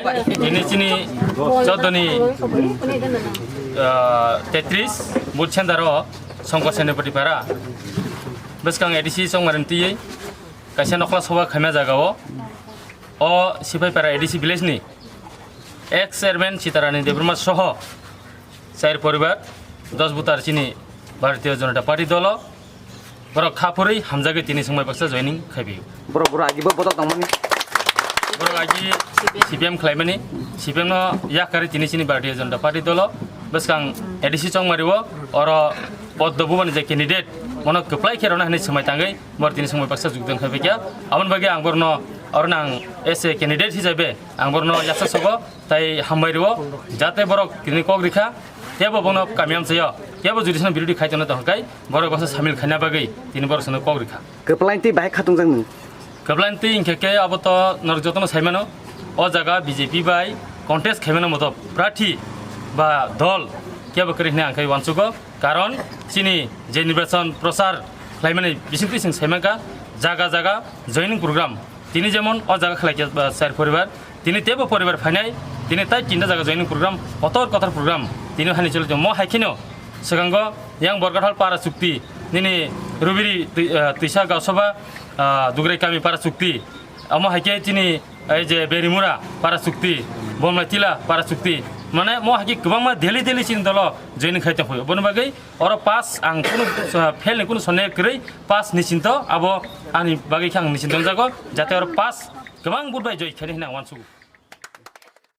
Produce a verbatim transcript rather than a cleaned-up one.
Tini chini choddo ni, ah, tetris, booth center o Songkor Senapati Para. Bwskang A D C chongmani twiwi kaisa nokla soba khaima jaga o, o Sipaipara A D C village ni ex chairman Sitarani Debbarma soho char poribar dos butar chini Bharatiya Janata Party dolo borok kha phurwi hamjagwi tini swngmai baksa joining khaibi. Borok, borok agi bo botok tongmani. Borok agi C P M khlaimani, C P M no yakarwi tini chini Bharatiya Janata Party dolo bwskang A D C chongmari o oro poddo bubani je candidate mono kwplai khe rwna hinwi swngmai tangwi borok tini swngmai baksa jugdan khaibai kha. Aboni bagwi ang borno oro nang as a candidate hisabe ang borno yasa sogo. Tai hambai rwo, jate borok tini kok rikha, tebo bono kami amchaio, tebo jodi sano birodi khai tongna tongkha kai, borok basa samil khaina bagwi tini borok sano kok rikha. Kwplain twi bahai khatungjak nung. Kwplain twi hinkhe ke abo to norok jotono saimano, o jaga B J P bai contest khaimano moto prathi ba dol kebo kwrwi hwnwi ang khai uansugo, karon chini je nirbachon prochar khlaimani bisingtwi chwng saimankha jaga jaga joining program, tini jemon o jaga khlaikha, ba, char poribar, tini tebo poribar phainai, tini tai tinta jaga joining program, kotor kotor program, tini hani choli tongmo hai kheno, swkango yang Borgathal para chukti, nini Rubiri twi-, ah, twisa gasoba, ah, Dugrai kami para chukti, amo hai khe chini ei je Berimura para chukti, Bomlaitila para chukti, mane mo hai khe kwbangma daily daily chini dolo joining khai tongphio. Boni bagwi oro pass ang kunu, ah, fail ni kunu sonne kwrwi pass ni chinto abo ani bagwi khe ang ni chinto jago, jate oro pass kwbang vote bai joi khaini hinwi ang uansugo.